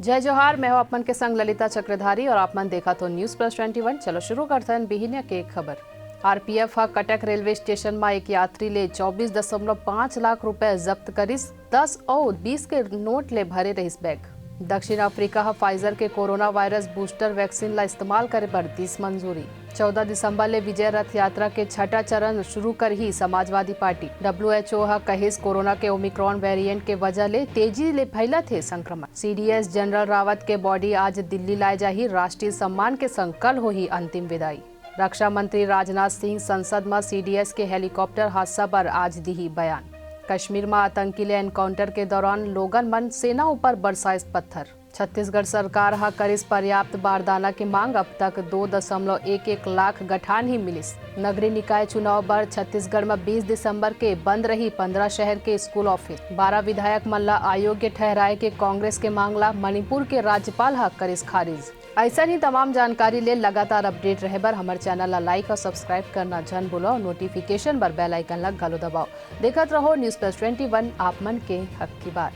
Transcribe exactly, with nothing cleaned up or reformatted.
जय जोहार, मैं हूं आप मन के संग ललिता चक्रधारी और आप मन देखत हो News Plus Twenty One। चलो शुरू करथन बिहिनिया के खबर। आरपीएफ ह कटक रेलवे स्टेशन म एक यात्री ले चौबीस दशमलव पाँच लाख रुपए जब्त करिस। दस अउ बीस के नोट ले भरे रहिस बैग। दक्षिण अफ्रीका ह Pfizer के कोरोना वायरस बूस्टर वैक्सीन ला इस्तेमाल करे बर दिस मंजूरी। चौदह दिसंबर ले विजय रथ यात्रा के छठा चरण शुरू करही समाजवादी पार्टी। डब्ल्यूएचओ ह कहिस, कोरोना के ओमिक्रॉन वेरिएंट के वजह ले तेजी ले फैलत हे संक्रमण। सीडीएस जनरल रावत के बॉडी आज दिल्ली लाए जाही, राष्ट्रीय सम्मान के संग कल होही अंतिम विदाई। रक्षा मंत्री राजनाथ सिंह संसद म सीडीएस के हेलीकॉप्टर हादसा बर आज दिही बयान। कश्मीर म आतंकी ले एनकाउंटर के दौरान लोगन मन सेना ऊपर बरसाइस पत्थर। छत्तीसगढ़ सरकार ह करिस पर्याप्त बारदाना के मांग, अब तक दो दशमलव एक एक लाख गठान ही मिलिस। नगरीय निकाय चुनाव बर छत्तीसगढ़ म बीस दिसंबर के बंद रही पंद्रह शहर के स्कूल ऑफिस। बारह विधायक मन ला अयोग्य ठहराए के कांग्रेस के मांग ला मणिपुर के राज्यपाल ह करिस खारिज। अइसन ही तमाम जानकारी ले लगातार अपडेट रहे बर हमर चैनल ला लाइक और सब्सक्राइब करना झन भूलो, नोटिफिकेशन बर बेल आइकन ला घलो दबाओ। देखत रहो News Plus Twenty One, आप मन के हक की बात।